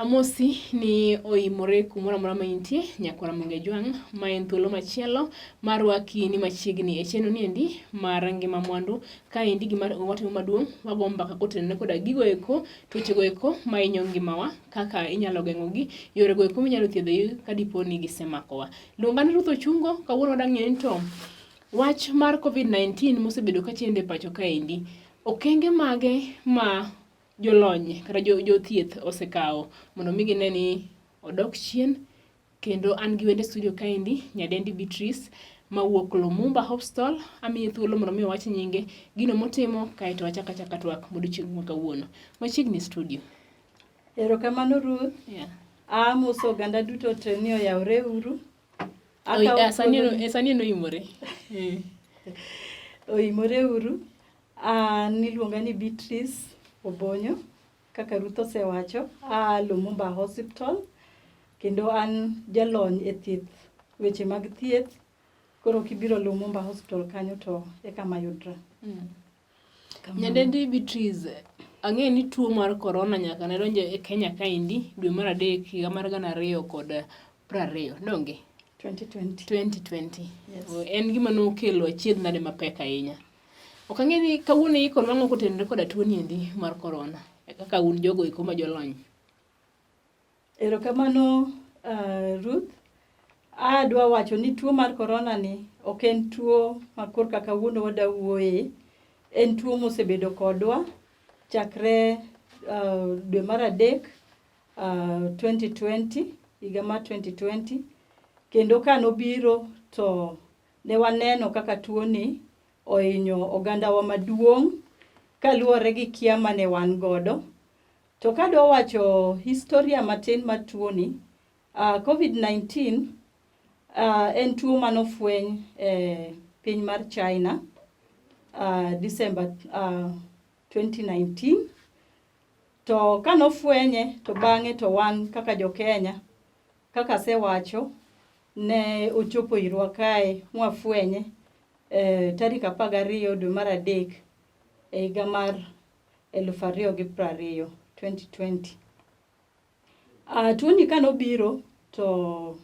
Amosi ni oimore kumoro amora ma intie, nyakwar Ramogi Ajwang', ma en thuolo machielo mar rwaki ni machiegni e chenro niendi mar ngima mwandu. Kaendi gima watimo maduong', wago mbaka kotenore koda gigo eko, tuoche go eko mahinyo ngimawa, kaka inyalo geng'ogi, yore go eko minyalo thiedhogi kadipo ni gisemakowa. Luonga ni Ruth Ochungo, kawuono wadwa ng'eyo ni to wach mar Covid-19 mosebedo kachendo e pacho kaendi, okenge mage ma jolony kata jothieth osekawo mondo mi gine ni odok chien kendo an gi wende studio kaendi nyadendi Beatrice mawuok Lumumba Hospital amiye thuolo mondo mi owach nyinge gino motimo kaeto wachak achaka twak modiochieng' ma kawuono machiegni studio. Erokamano Ruth. Yeah. Amoso oganda duto te ni oyawre uru. Akawo Sani en oimore. Oimore uru. An iluonga ni Beatrice Obonyo, kaka Ruth osewacho, aa Lumumba Hospital, kendo an jalony e thieth, weche mag thieth. Koro kibiro Lumumba Hospital kanyo to e kama yudra. Nyadendi Beatrice, ang'eyo ni tuo mar corona nyaka ne donjo e Kenya kaendi dwe mar adek higa mar 2020, donge? 2020. 2020. Yes. En gima nokelo achiedh nade mapek ahinya. Ok ang'e ni kawuono iikonwa ang'o kotenore koda tuo ni endi mar corona kaka un jogo eko ma jolony. Erokamano Ruth. Adwa wacho ni tuo mar corona ni ok en tuo ma korka kawuono wadwa wuoye. En tuo mosebedo kodwa chakre dwe mar adek 2020, higa mar 2020. Kendo ka nobiro to ne waneno kaka tuoni ohinyo ogandawa maduong' kaluwore gi kia mane wan godo. To kadwa wacho historia matin mar tuoni, COVID-19 en tuo manofweny e piny mar China December 2019. To kanofwenye to bang'e to wan kaka jo Kenya, kaka asewacho, ne ochopo irwa kae mwafwenye tarik 12 dwe mar adek e higa mar 2020, 2020. Tuoni kanobiro to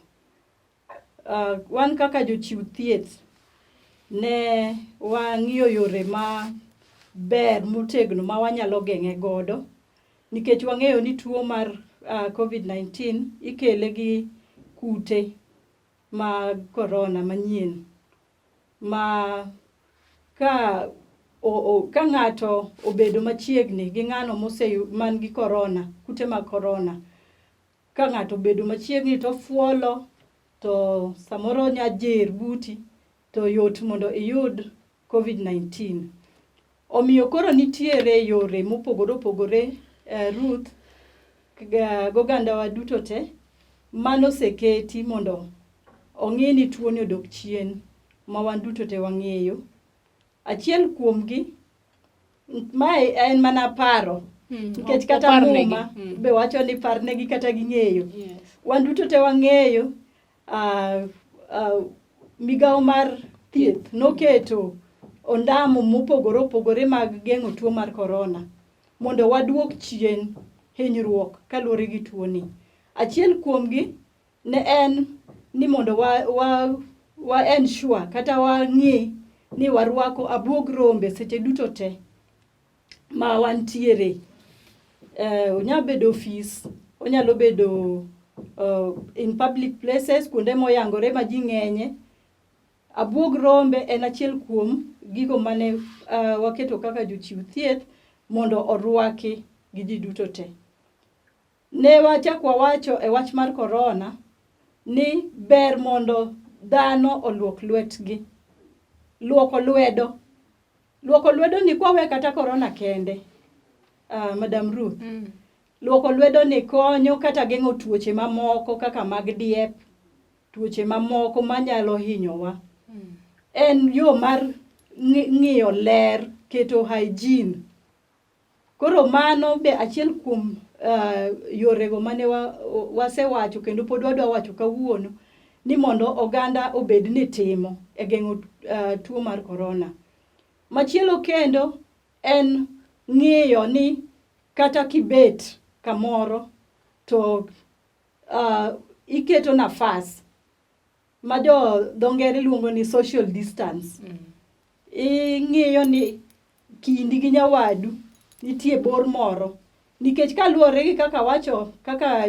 wan kaka jochiw thieth ne wang'iyo yore ma ber motegno ma wanyalo geng'e godo nikech wang'eyo ni tuo mar COVID-19 ikele gi kute mag korona manyien ma ka ka ng'ato obedo machiegni gi ng'ano man gi korona, kute mag korona, ka ng'ato obedo machiegni to ofuolo to samoro onya jer buti to yot mondo iyud COVID-19. Omiyo koro nitiere yore mopogore opogore, Ruth, gogandawa duto te manoseketi mondo ong'i ni tuoni odok chien ma wan duto te wang'eyo. Achiel kuomgi, mae en mana paro, nikech kata Muma be wacho ni parnegi kata ging'eyo. Wan duto te wang'eyo migawo mar thieth noketo ondamo mopogore opogore mag geng'o tuo mar korona mondo waduok chien hinyruok kaluwore gi tuoni. Achiel kuomgi ne en ni mondo wa ensure kata wang'i ni warwako abuog rombe seche duto te ma wantiere. Onyalo bedo ofis, onyalo bedo in public places, kuonde moyangore ma ji ng'enye. Abuog rombe en achiel kuom gigo mane waketo kaka jochiw thieth mondo orwaki gi ji duto te. Ne wachak wawacho e wach mar korona ni ber mondo dhano oluok lwetgi. Luoko lwedo. Luoko lwedo ni kwawe kata korona kende, Madam Ruth. Luoko lwedo ni konyo kata geng'o tuoche mamoko kaka mag diep, tuoche mamoko manyalo hinyowa. En yo mar ng'iyo ler, keto hygiene. Koro mano be achiel kuom yorego mane wasewacho kendo pod wadwa wacho kawuono ni mondo oganda obed ni timo e geng'o tuo mar korona. Machielo kendo en ng'iyo ni kata kibet kamoro to iketo nafas ma jo dho ngere luongo ni social distance. Ing'iyo ni kindi gi nyawadu nitie bor moro nikech kaluwore gi kaka wacho kaka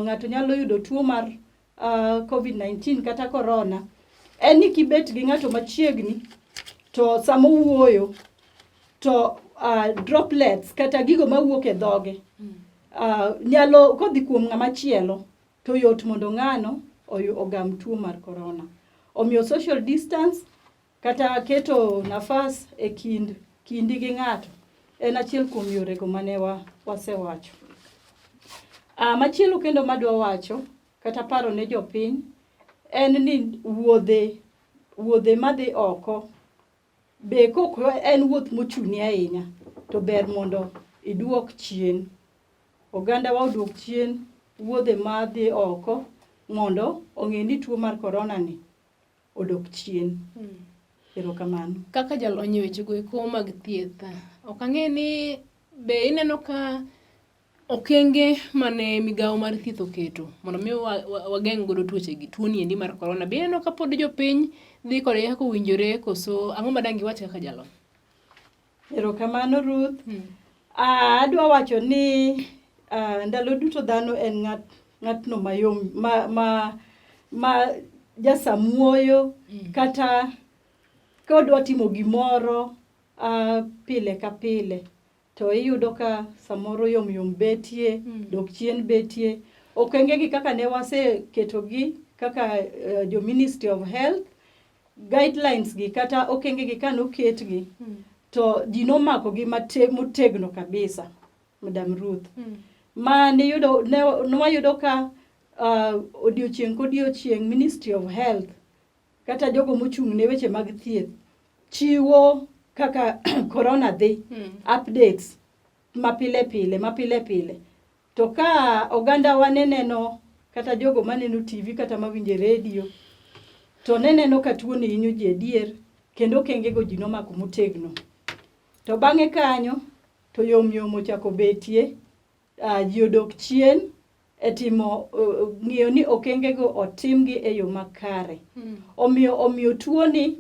ng'ato nyalo yudo tuo mar COVID-19 kata corona en ni kibet gi ng'ato machiegni to sama owuoyo to droplets kata gigo mawuok e dhoge nyalo kodhi kuom ng'ama chielo to yot mondo ng'ano ogam tuo mar corona. Omiyo social distance kata keto nafas e kind kindi gi ng'ato en achiel kuom yorego mane wasewacho. Machielo kendo madwa wacho kata paro ne jopiny en ni wuodhe madhi oko be kok en wuoth mochuni ahinya to ber mondo iduok chien. Oganda wa oduok chien wuodhe madhi oko mondo ong'e ni tuo mar corona ni odok chien. Erokamano. Kaka jalony e wechego eko mag thieth, ok ang'e ni be ineno ka okenge mane migawo mar thieth oketo mondo mi wageng' godo tuoche gi tuo ni endi mar corona, be ineno ka pod jopiny dhi kode kaka owinjore koso ang'o ma dang' iwach kaka jalony? Erokamano Ruth. Adwa wacho ni ndalo duto dhano en ng'atno mayom ma jasamuoyo kata kodwa timo gimoro pile ka pile to iyudo ka samoro yom yom betie, dok chien betie. Okenge gi kaka ne waseketogi kaka jo Ministry of Health guidelines gi kata okenge gi kanoketgi to ji nomako gi motegno kabisa, Madam Ruth. Ma niyudo ne wayudo ka odiochieng' kodiochieng' Ministry of Health kata jogo mochung' ne weche mag thieth chiwo kaka corona dhi, updates mapile pile mapile pile. To ka oganda wa ne neno kata jogo maneno TV kata mawinjo redio to ne neno ka tuo ni hinyo ji adier kendo okenge go ji nomako motegno. To bang'e kanyo to yom yom ochako betie, ji odok chien e timo ng'iyo ni okenge go otimgi e yo makare. Omiyo tuo ni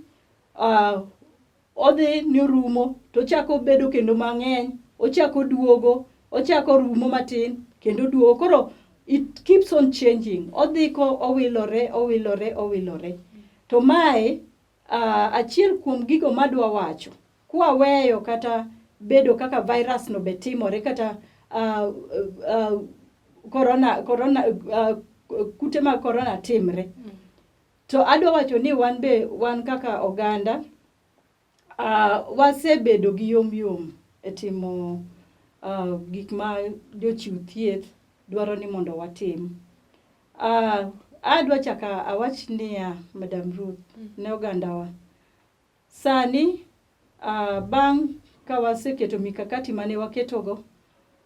odhi ni orumo to ochako bedo kendo mang'eny, ochako duogo, ochako rumo matin kendo duogo. Koro it keeps on changing. Odhi ko owilore, owilore, owilore. To mae achiel kuom gigo madwa wacho, kwaweyo kata bedo kaka virus no be timore kata corona kute mag corona timre. To adwa wacho ni wan be wan kaka oganda wasebedo gi yom yom e timo gik ma jochiw thieth dwaro ni mondo watim. Adwa chako awach niya, Madam Ruth, ne ogandawa. Sani bang' ka waseketo mikakati mane waketogo,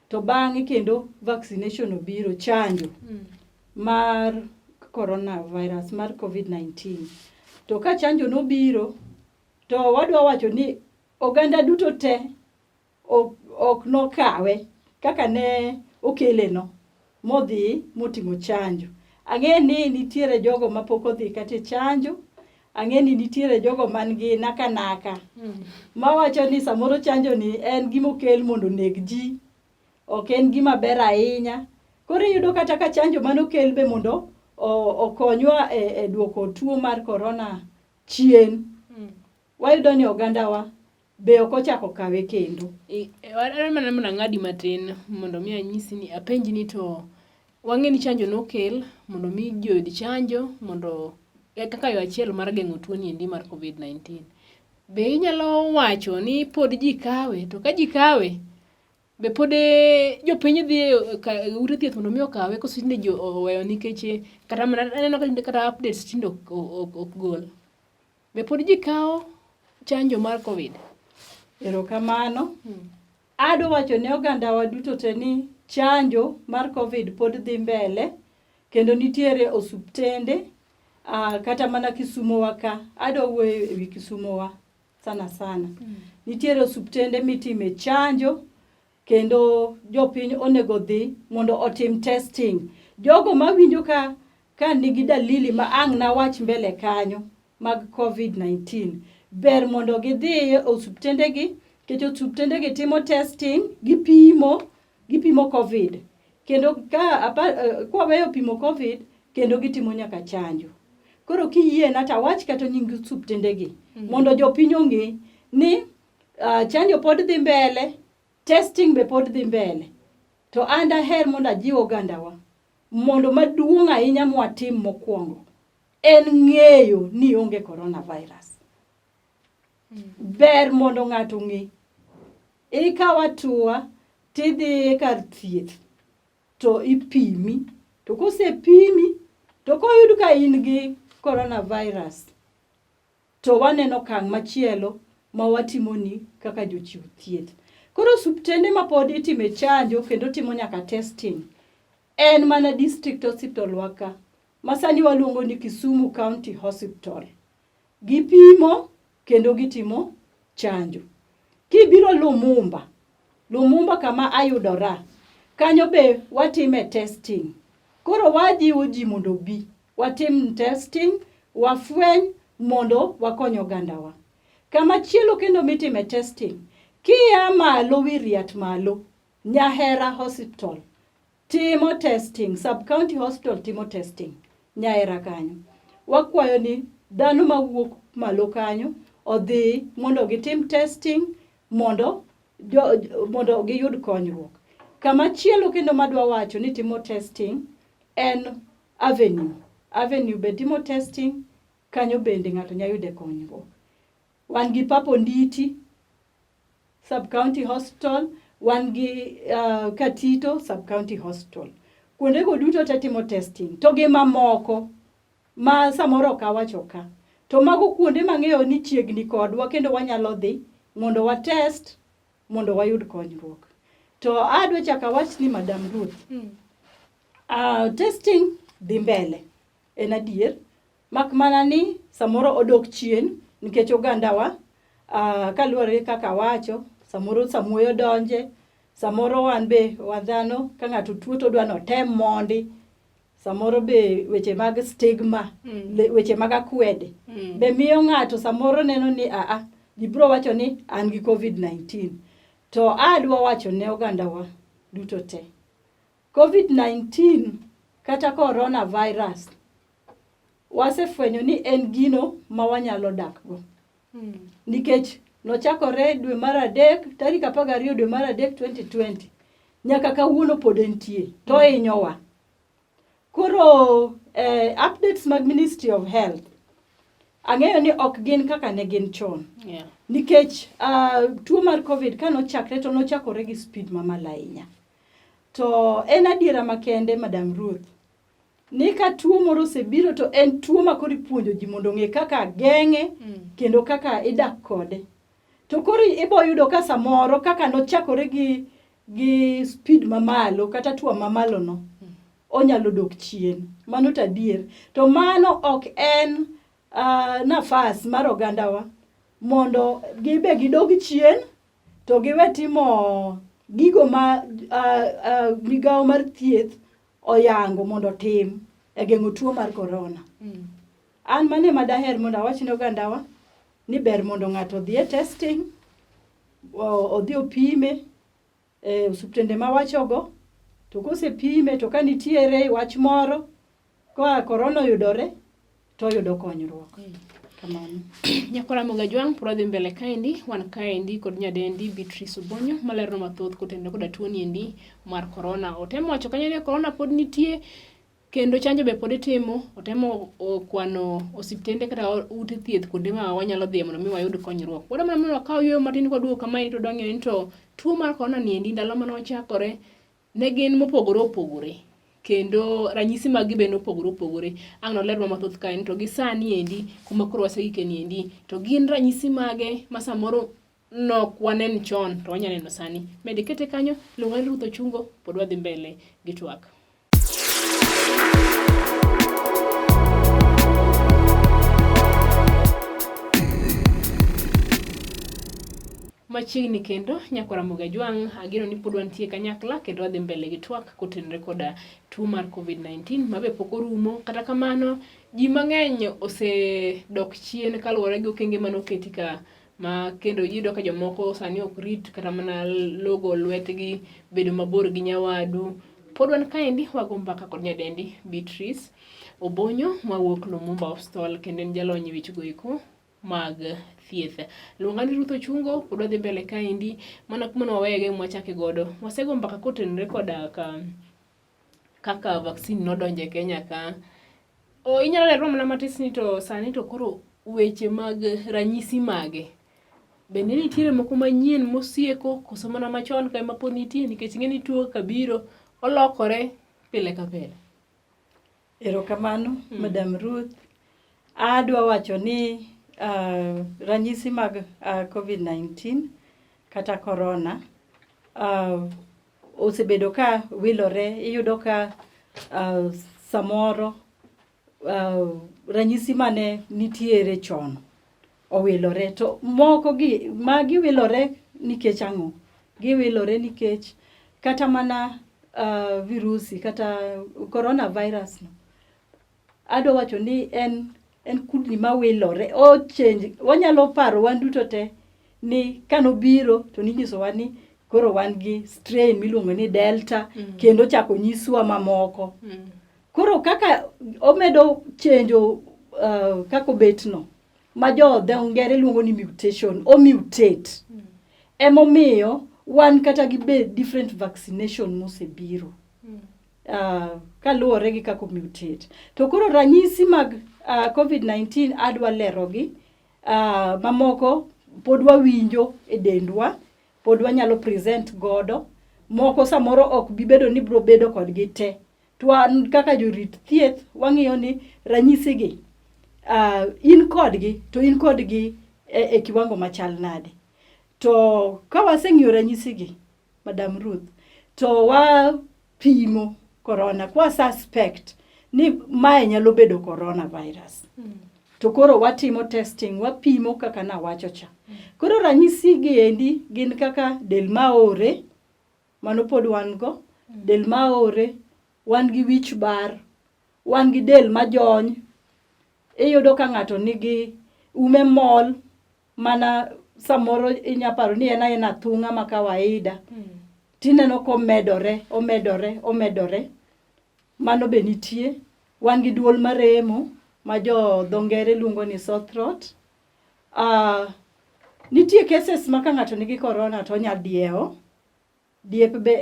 to bang'e kendo vaccination obiro, chanjo mar coronavirus, mar COVID-19. To ka chanjo nobiro, to wadwa wacho ni oganda duto te ok nokawe kaka ne okele no modhi motimo chanjo. Ang'e ni nitiere jogo mapok odhi kata e chanjo, ang'e ni nitiere jogo man gi naka naka mawacho ni samoro chanjo ni en gima okel mondo oneg ji, ok en gima ber ahinya. Koro iyudo kata ka chanjo manokel be mondo okonywa e duoko tuo mar corona chien. Wayudo ni ogandawa be ok ochako kawe kendo. Adwa mana mondo ang'adi matin mondo mi anyisi ni apenji ni to wang'e ni chanjo nokel mondo mi ji oyud chanjo mondo kaka yo achiel mar geng'o tuo ni endi mar COVID-19. Be inyalo wacho ni pod ji kawe to ka ji kawe be pod jopiny dhi e ute thieth mondo mi okawe koso tinde ji oweyo nikech kata mana aneno ka tinde kata updates tinde ok gol. Be pod ji kawo chanjo mar COVID? Erokamano. Adwa wacho ne ogandawa duto te ni chanjo mar COVID pod dhi mbele kendo nitiere osuptende kata mana Kisumo wa ka. Adwa wuoyo ewi Kisumo wa sana sana. Nitiere osuptende mitime chanjo. Kendo jopiny onego dhi mondo otim testing. Jogo mawinjo ka ka nigi dalili ma ang' nawach mbele kanyo mag COVID-19, ber mondo gidhi e osuptendegi nikech osuptendegi timo testing, gipimo, gipimo COVID. Kendo ka apa, kwaweyo pimo COVID, kendo gitimo nyaka chanjo. Koro kiyiena to awach kata nying osuptendegi mondo jopiny ong'e ni chanjo pod dhi mbele, testing be pod dhi mbele. To an daher mondo ajiw ogandawa mondo maduong' ahinya mwatim mokwongo en ng'eyo ni onge coronavirus. Ber mondo ng'ato ong'e. Ikawo atua tidhi kar thieth to ipimi. To kosepimi to koyud ka in gi coronavirus to waneno okang' machielo ma watimoni kaka jochiw thieth. Koro osuptende ma pod itime chanjo kendo timo nyaka testing en mana district hospital wa ka ma sani waluongo ni Kisumu County Hospital. Gipimo kendo gitimo chanjo. Kibiro Lumumba, Lumumba kama ayudora, kanyo be watime testing. Koro wajiwo ji mondo obi watim testing, wafweny mondo wakony ogandawa. Kama chielo kendo mitime testing, kia malo wi riat malo, Nyahera Hospital timo testing, sub county hospital timo testing Nyahera kanyo. Wakwayo ni dhano mawuok malo kanyo odhi mondo gitim testing mondo mondo giyud konyruok. Kama chielo kendo madwa wacho ni timo testing en Avenue. Avenue be timo testing, kanyo bende ng'ato nyalo yude konyruok. Wan gi Papa Onditi Sub County Hospital, wan gi Katito Sub County Hospital. Kuondego duto te timo testing to gi mamoko ma samoro ok awacho ka. To mago kuonde mang'eyo ni chiegni kodwa kendo wanyalo dhi mondo wa test mondo wayud konyruok. To adwa chako awach ni Madam Ruth, testing dhi mbele, en adier, mak mana ni samoro odok chien nikech ogandawa kaluwore gi kaka awacho, samoro samuoyo donje, samoro wan be wan dhano ka ng'ato tuo to odwa ni otem mondi, samoro be weche mag stigma, weche mag akwede be miyo ng'ato samoro neno ni aa, ji biro wacho ni an gi COVID-19. To adwa wacho ne ogandawa duto te, COVID-19 kata coronavirus wasefwenyo ni en gino ma wanyalo dak go. Nikech nochakore dwe mar adek, tarik 12 dwe mar adek 2020, nyaka kawuono pod entie, to ohinyowa. Koro updates mag Ministry of Health, ang'eyo ni ok gin kaka ne gin chon. Nikech tuo mar COVID kanochakre to nochakore gi speed mamalo ahinya. To en adiera makende, Madam Ruth, ni ka tuo moro osebiro to en tuo ma koro ipuonjo ji mondo ong'e kaka geng'e kendo kaka idak kode. To koro ibo yudo ka samoro kaka nochakore gi speed mamalo kata tuo mamalo no, onyalo dok chien. Mano to adier. To mano ok en nafas mar ogandawa mondo gibe gidog chien to giwe timo gigo ma migawo mar thieth oyango mondo otim e geng'o tuo mar corona. An mano ema daher mondo awach ne ogandawa ni ber mondo ng'ato odhi e testing, odhi opime e osiptende mawachogo, to kosepime to ka nitiere wach moro koa corona oyudore to oyudo konyruok. Kamano. Nyakwara Ramogi Ajwang' pod wadhi mbele kaendi, wan kaendi kod nyadendi Beatrice Obonyo malerno mathoth kotenore koda tuo niendi mar corona. Otemo wacho kanyo ni corona pod nitie kendo chanjo be pod itimo, otemo kwano osiptende kata ute thieth kuonde ma wanyalo dhiye mondo mi wayud konyruok. Wadwa mana mondo wakaw yueyo matin kwaduogo kamaendi to wadwa ng'eyo ni to tuo mar corona niendi ndalo mane ochakore ne gin mopogore opogore kendo ranyisi mag gi be nopogore opogore. Ang' nolerwa mathoth kae ni to gi sani endi kuma koro wasegike ni endi to gin ranyisi mage ma samoro nok wanen chon to wanyalo neno sani. Med ikete kanyo, iluonga ni Ruth Ochungo, pod wadhi mbele gi twak. Machiegni kendo nyakwar Ramogi Ajwang', ageno ni pod wantie kanyakla kendo wadhi mbele gi twak kotenore koda tuo mar COVID-19 ma be pok orumo. Kata kamano, ji mang'eny osedok chien kaluwore gi okenge mane oketi ka ma kendo iyudo ka jomoko sani ok rit kata mana logo lwetgi, bedo mabor gi nyawadu. Pod wan kaendi wago mbaka kod nyadendi Beatrice Obonyo mawuok Lumumba Hospital kendo en jalony e wechego eko mag thieth. Luonga ni Ruth Ochungo, pod wadhi mbele kaendi mana kuma ne waweye mwachake godo. Wasego mbaka kotenore koda ka kaka vaccine nodonjo e Kenya ka. O, inyalo lero mana matis ni to sani to koro weche mag ranyisi mage bende nitiere moko manyien mosieko koso mana machon ka ema pod nitie nikech ing'e ni tuo kabiro olokore pile ka pile. Erokamano, Madam Ruth. Adwa wacho ni ranyisi mag COVID-19 kata corona osebedo ka wilore. Iyudo ka samoro ranyisi mane nitiere chon owilore. To moko gi magi wilore nikech ang'o? Giwilore nikech kata mana virusi kata coronavirus no adwa wacho ni en kudni mawilore o change. Wanyalo paro wan duto te ni kanobiro to ninyisowa ni koro wan gi strain miluongo ni delta kendo chako nyiswa mamoko. Koro kaka omedo chenjo kaka obet no ma jo dho ngere luongo ni mutation, o mutate. Emomiyo wan kata gi be different vaccination mosebiro kaluwore gi kaka mutate. To koro ranyisi mag COVID-19 adwa lerogi, mamoko pod wawinjo e dendwa, pod wanyalo present godo, moko samoro ok bi bedo ni biro bedo kodgi te. To wan kaka jorit thieth wang'iyo ni ranyisi gi in kodgi to in kodgi e kiwango machal nade. To ka waseng'iyo ranyisi gi, Madam Ruth, to wapimo corona kwa suspect ni mae nyalo bedo coronavirus. To koro watimo testing, wapimo kaka nawacho cha. Koro ranyisi gi endi gin kaka del maore, mano pod wan go, del maore, wan gi wich bar, wan gi del majony. Iyudo ka ng'ato nigi ume mol, mana samoro inya paro ni en aena athung'a ma kawaida. Tineno komedore, omedore, omedore. Mano be nitie. Wan gi duol maremo ma jo dho ngere luongo ni sore throat. Nitie cases ma ka ng'ato nigi corona to onya diewo. Diep be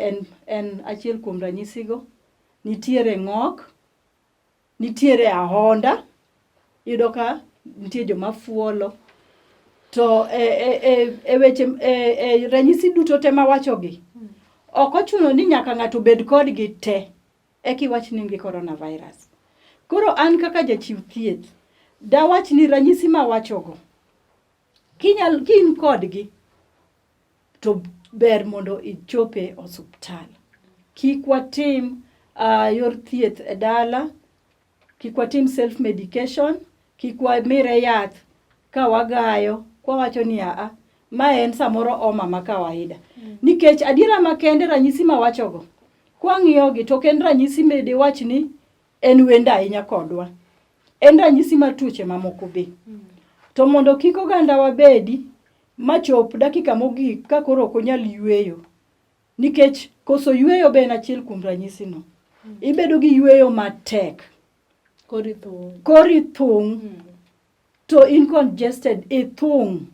en achiel kuom ranyisigo. Nitiere ng'ok, nitiere ahonda, iyudo ka nitie joma fuolo. To e weche e ranyisi duto te mawachogi, ok ochuno ni nyaka ng'ato bed kodgi te eka iwach ni in gi coronavirus. Koro an kaka jachiw thieth, dawach ni ranyisi mawachogo, kin kodgi, to ber mondo ichope osuptal. Kik watim yor thieth e dala, kik watim self medication, kik wamire yath ka wagayo, kwawacho ni aa, ma en samoro homa ma kawaida. Nikech adiera makende ranyisi mawachogo, kwang'iyogi to ok en ranyisi midiwach ni en wendo ahinya kodwa. En ranyisi mar tuoche mamoko be. To mondo kik oganda wabedi machop dakika mogik ka koro ok onyal yueyo. Nikech koso yueyo be en achiel kuom ranyisi no. Ibedo gi yueyo matek. Kori thung'. Kori thung'. To in congested, ithung'.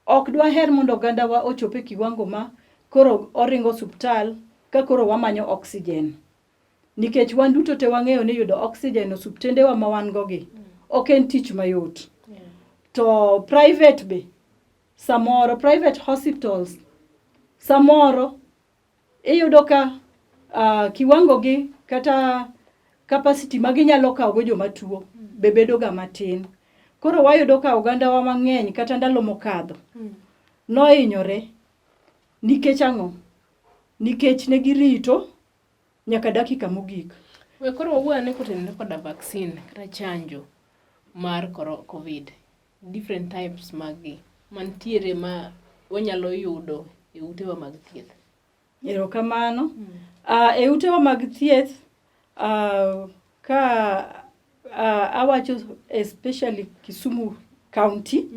Ok dwaher mondo ogandawa ochop e kiwango ma koro oringo osuptal ka koro wamanyo oxygen. Nikech wan duto te wang'eyo ni yudo oxygen e osuptendewa ma wan go gi ok en tich mayot. To private be, samoro private hospitals, samoro iyudo ka kiwango gi kata capacity ma ginyalo kawo go joma tuo be bedo ga matin. Koro wayudo ka ogandawa mang'eny kata ndalo mokadho nohinyore nikech ang'o? Nikech ne girito nyaka dakika mogik. We koro wawuo ane kotenore koda vaccine kata chanjo mar COVID. Different types mag gi mantiere ma wanyalo yudo e utewa mag thieth? Erokamano. E utewa mag thieth ka awacho especially Kisumu County,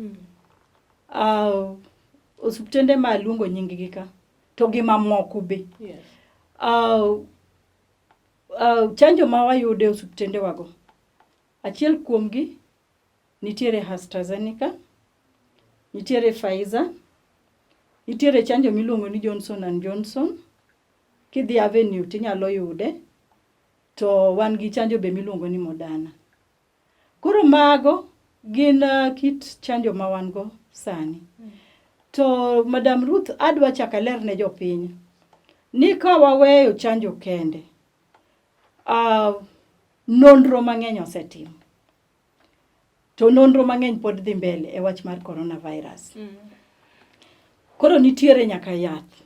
osiptende ma aluongo nying gi ka to gi mamoko be. Chanjo ma wayudo e osiptende wago, achiel kuomgi nitiere AstraZeneca, nitiere Pfizer, nitiere chanjo miluongo ni Johnson and Johnson, kidhi Avenue tinyalo yude, to wan gi chanjo be miluongo ni Moderna. Koro mago gin kit chanjo ma wan go sani. To Madam Ruth adwa chako aler ne jopiny ni ka waweyo chanjo kende, nonro mang'eny osetim. To nonro mang'eny pod dhi mbele e wach mar coronavirus. Koro nitiere nyaka yath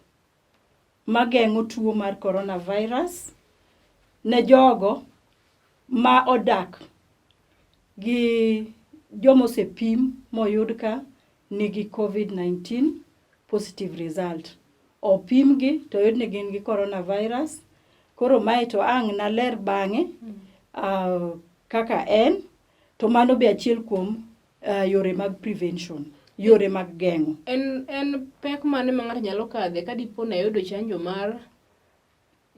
mageng'o tuo mar coronavirus ne jogo ma odak gi joma osepim moyud ka nigi COVID-19 positive result. Opimgi to oyud ni gin gi coronavirus. Koro mae to ang' naler bang'e kaka en, to mano be achiel kuom yore mag prevention, yore mag geng'o. En pek mane ma ng'ato nyalo kadhe ka dipo ni oyudo chanjo mar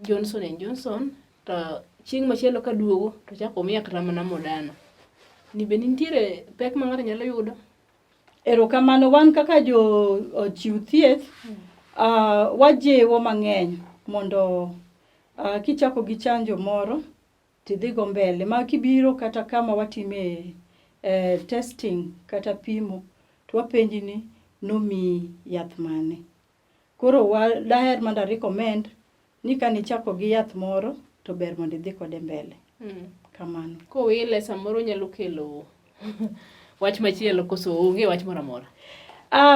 Johnson and Johnson to chieng' machielo kaduogo to chako omiya kata mana Moderna. Ni be nitiere pek ma ng'ato nyalo yudo? Erokamano, wan kaka jo chiw thieth, wajiwo mang'eny mondo kichako gi chanjo moro tidhigo mbele ma kibiro kata kama watime testing kata pimo to wapenji ni nomiyi yath mane. Koro daher mondo a recommend ni kanichako gi yath moro to ber mondo idhi kode mbele. Kamano. Kowile samoro nyalo kelo wach machielo koso onge wach moro amora?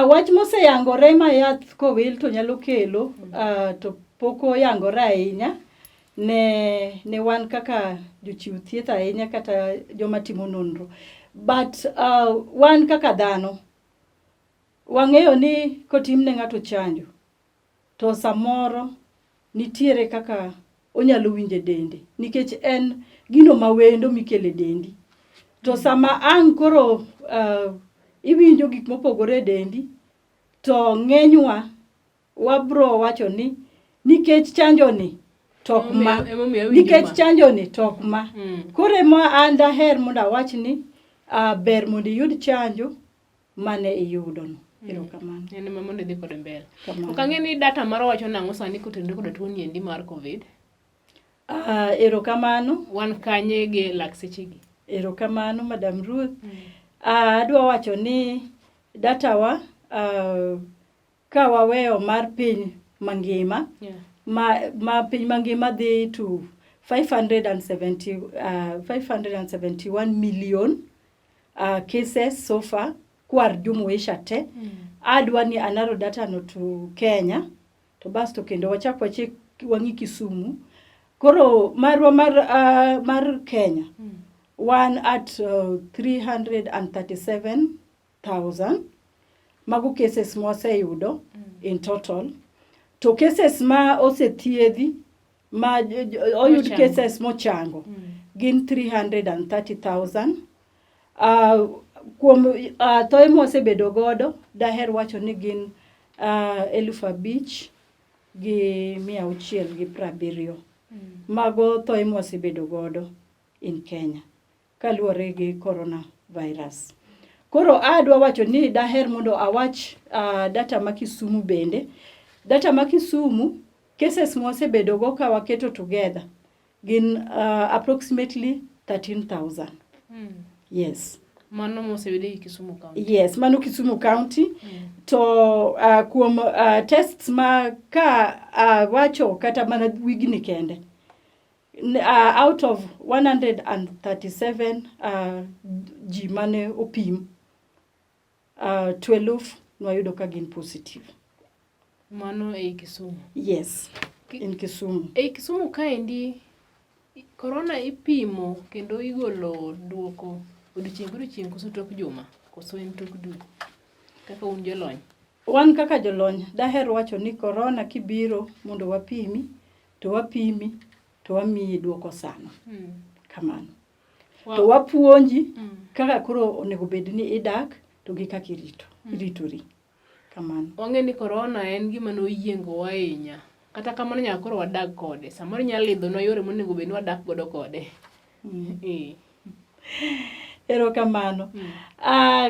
Wach moseyangore ma yath kowil to nyalo kelo to pok oyangore ahinya ne wan kaka jochiw thieth ahinya kata joma timo nonro. But wan kaka dhano wang'eyo ni kotim ne ng'ato chanjo to samoro nitiere kaka onyalo winjo e dende nikech en gino mawendo mikelo e dendi. To sama ang' koro iwinjo gik mopogore e dendi to ng'enywa wabro wacho ni nikech chanjo ni to ok ma, nikech chanjo ni to ok ma. Koro ema an daher mondo awach ni ber mondo iyud chanjo mane iyudo no. Erokamano. En ema mondo idhi kode mbele. Ok ang'e ni data mar wacho nang'o sani kotenore koda tuo ni endi mar COVID. Erokamano. Wan kanye gi lak sechegi? Erokamano Madam Ruth. Adwa wacho ni data wa ka waweyo mar piny mangima, ma piny mangima dhi to 571 million cases so far kwar jumuisha te. Adwa ni anaro data no to Kenya to basto kendo wachak wachik wang'i Kisumu. Koro marwa mar Kenya wan at 337,000 mago cases mwaseyudo in total. To cases ma osethiedhi ma oyud cases mochango gin 330,000. Kuom thoe mwasebedo godo daher wacho ni gin 5,670. Mago thoe mwasebedo godo in Kenya kaluwore gi coronavirus. Koro adwa wacho ni daher mondo awach data ma Kisumu bende. Data ma Kisumu, cases mwasebedo go ka waketo together gin approximately 13,000. Yes. Mano moseyud e Kisumu County. Yes, mano Kisumu County. To kuom tests ma ka wacho kata mana wigni kende, out of 137 ji mane opim, 12 nwayudo ka gin positive. Mano ei Kisumu. Yes, in Kisumu. Ei Kisumu kaendi, corona ipimo kendo igolo duoko odiochieng' kodiochieng' koso tok juma koso en tok dwe kaka un jolony? Wan kaka jolony daher wacho ni korona kibiro mondo wapimi to wapimi to wamiyi duoko sano. Kamano. Wow. To wapuonji kaka koro onego bed ni idak to gi kaka irito, iritori. Kamano. Wang'e ni korona en gima noyiengowa ahinya. Kata kamano nyaka koro wadag kode. Samoro inyalo lidhonwa yore monego bed ni wadak godo kode. Erokamano.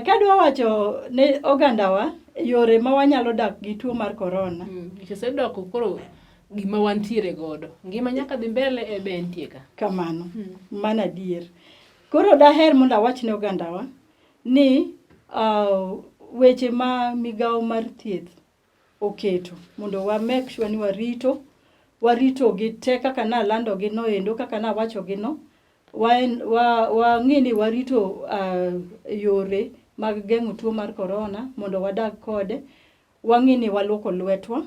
Kadwa wacho ne ogandawa yore ma wanyalo dak gi tuo mar korona. Nikech osedoko koro gima wantiere godo. Ngima nyaka dhi mbele e be entie ka. Kamano. Mano adier. Koro daher mondo awach ne ogandawa ni weche ma migawo mar thieth oketo mondo wa make sure ni warito warito gi te kaka nalando gi no endo kaka nawacho gi no wang'i ni warito yore mag geng'o tuo mar korona mondo wadag kode. Wang'i ni waluoko lwetwa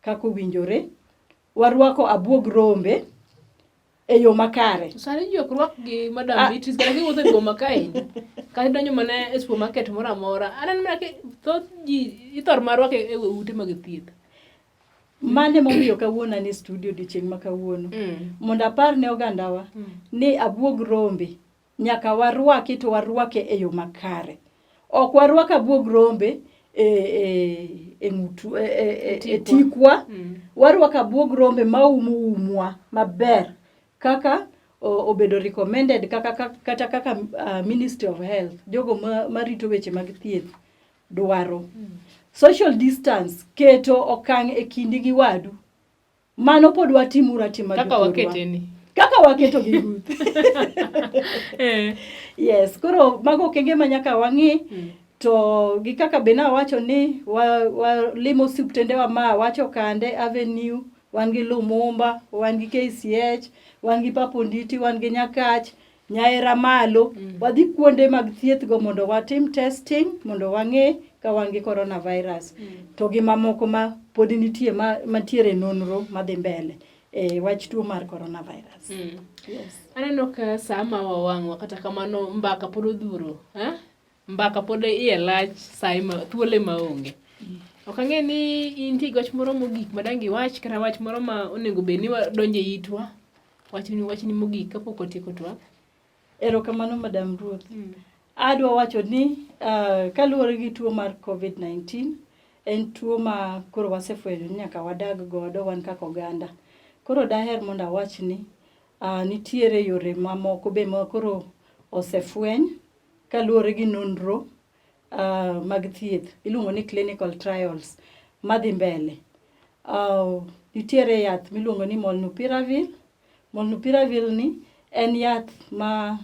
kaka owinjore, warwako abuog rombe e yo makare. To sani ji ok rwak gi Madam Beatrice kata kiwuotho e boma kaendi kata idonjo mana e supermarket moro amora aneno mana ka thoth ji ithor mana rwake e ute mag thieth. Mano emomiyo kawuono an e studio odiochieng' ma kawuono. Mondo apar ne ogandawa ni abuog rombe nyaka warwaki to warwake e yo makare. Ok warwak abuog rombe e, e, e, ng'utu, e, e, e, e tikwa. Warwako abuog rombe maumo umwa maber kaka obedo recommended kaka, kata kaka Ministry of Health, jogo marito weche mag thieth dwaro. Social distance, keto okang' e kindi gi wadu. Mano pod watimuru atima kaka jothurwa. wakete ni. Kaka waketo gi Ruth. Yes, koro mago okenge ma nyaka wang'i. To gi kaka be nawacho ni walimo osiptendewa ma wacho Kande Avenue, wan gi Lumumba, wan gi KCH, wan gi Papa Onditi, wan gi Nyakach, Nyaera malo. Wadhi kuonde mag thieth go mondo watim testing mondo wang'e ka wan gi coronavirus. To gi mamoko ma pod nitie mantiere nonro madhi mbele e wach tuo mar coronavirus. Yes. Aneno ka saa ma wawang'wa kata kamano mbaka pod odhuro. Mbaka pod iye lach saa ema thuolo ema onge. Ok ang'e ni intie gi wach moro mogik ma dang' iwach kata wach moro ma onego bed ni donjo e itwa. Wachni wachni mogik kapok watieko twak. Erokamano Madam Ruth. Adwa wacho ni kaluwore gi tuo mar COVID-19, en tuo ma koro wasefwenyo ni nyaka wadag godo wan kaka oganda. Koro daher mondo awach ni nitiere yore mamoko be ma koro osefweny kaluwore gi nonro mag thieth iluongo ni clinical trials madhi mbele. Nitiere yath miluongo ni Molnupiravir. Molnupiravir ni en yath ma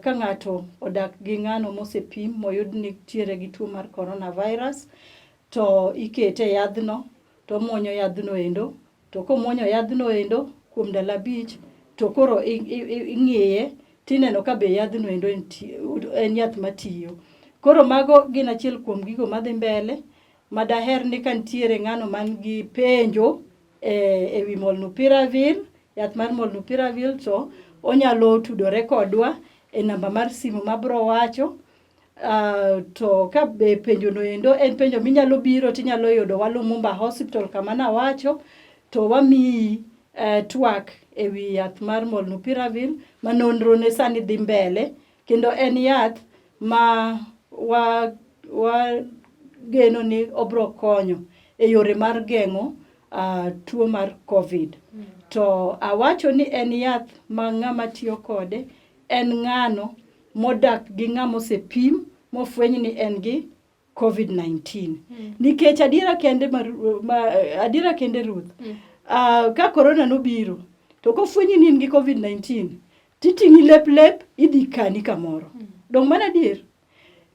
ka ng'ato odak gi ng'ano mosepim moyud ni nitiere gi tuo mar coronavirus to ikete e yadhno to omuonyo yadhno endo to komuonyo yadhno endo kuom ndalo 5 to koro ing'iye tineno ka be yadhno endo en yath matiyo. Koro mago gin achiel kuom gigo madhi mbele ma daher ni ka nitiere ng'ano man gi penjo e wi Molnupiravir, yath mar Molnupiravir to onyalo tudore kodwa e namba mar simu mabro wacho. To ka be penjo no endo en penjo minyalo biro tinyalo yudo wa Lumumba Hospital kama nawacho to wamiyi twak e wi yath mar Molnupiravir ma nonro ne sani dhi mbele kendo en yath ma wa geno ni obro konyo e yore mar geng'o tuo mar COVID. To awacho ni en yath ma ng'ama tiyo kode en ng'ano modak gi ng'ama osepim mofweny ni en gi COVID-19. Nikech adiera kende adiera kende Ruth, ka corona nobiro to kofwenyi ni in gi COVID-19 titing'i lep lep idhi kani kamoro. Dong' mano adier?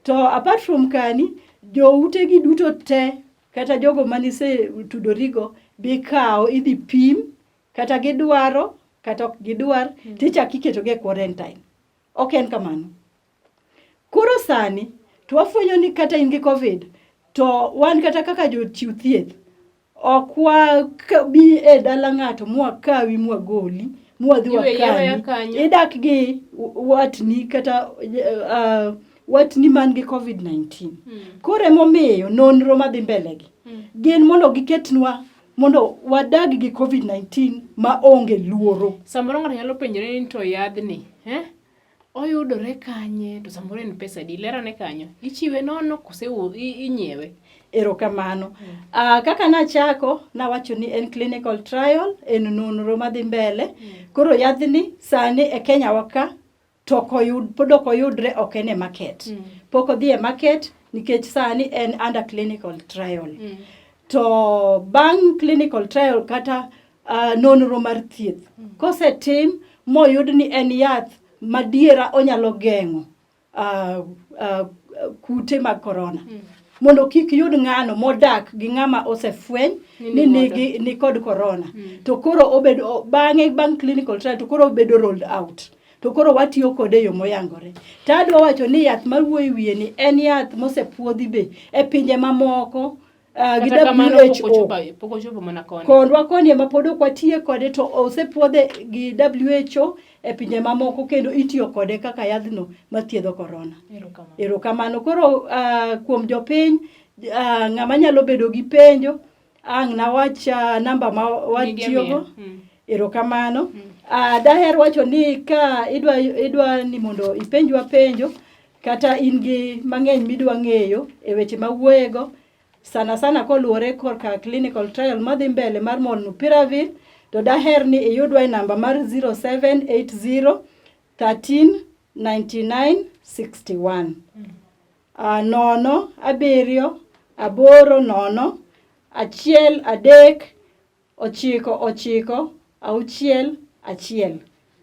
To apart from kani, joutegi duto te kata jogo manise tudorigo bikawo idhi pim kata gidwaro kata ok gidwar tichak iketogi e quarantine. Ok en kamano. Koro sani to wafwenyo ni kata in gi COVID to wan kata kaka jochiw thieth ok wabi e dala ng'ato mwakawi mwagoli mwadhi wakani. Idak gi watni kata watni man gi COVID-19. Koro emomiyo nonro madhi mbele gi gin mondo giketnwa mondo wadag gi COVID-19 ma onge luoro. Samoro ng'ato nyalo penjore ni to yadhni, eh? Oyudore kanye to samoro en pesa adi? Ler ane kanyo. Ichiwe nono kose inyiewe? Erokamano. Kaka nachako, nawacho ni en clinical trial, en nonro madhi mbele. Koro yadhni sani e Kenya wa ka to ok oyud, pod ok oyudre, ok en e market. Pok odhi e market nikech sani en under clinical trial. To bang' clinical trial kata nonro mar thieth kosetim moyud ni en yath madiera onyalo geng'o kute mag korona mondo kik yud ng'ano modak gi ng'ama osefweny ni nigi ni kod korona to koro obedo bang'e bang' clinical trial to koro obedo rolled out to koro watiyo kode e yo moyangore. To adwa wacho ni yath mawuoyo e wiye ni en yath mosepuodhi be e pinje mamoko gi Kata kamano pok WHO. Pok ochopo mana koni. Kondwa koni ema pod ok watiye kode to osepuodhe gi WHO e pinje mamoko kendo itiyo kode kaka yadhno mathiedho korona. Erokamano. Erokamano. Koro kuom jopiny, ng'ama nyalo bedo gi penjo, ang' nawach namba ma watiyogo. Erokamano. Daher wacho ni ka idwa ni mondo ipenjwa penjo kata in gi mang'eny midwa ng'eyo e weche mawuoyego, sana sana koluwore korka clinical trial madhi mbele mar Molnupiravir, to daher ni iyudwa e namba mar 0780 13 99 61. 0 7 8 0 1 3 9 9 6 1.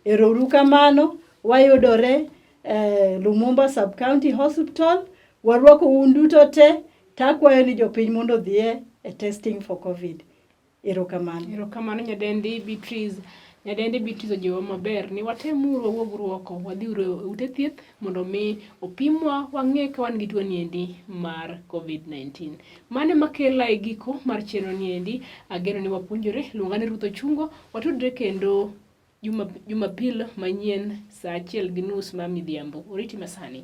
Erouru kamano, wayudore Lumumba Sub-County Hospital. Warwako un duto te, takwayo ni jopiny mondo odhiye e testing for COVID. Erokamano. Erokamano Nyadendi Beatrice. Nyadendi Beatrice ojiwo maber ni watemuru wawuog oko, wadhiuru e ute thieth mondo mi opimwa wang'e ka wan gi tuo niendi mar COVID-19. Mano ema kela e giko mar chenro niendi. Ageno ni wapuonjore. Luonga ni Ruth Ochungo. Watudre kendo Jumapil manyien saa 1:30 mar midhiambo. Oriti masani.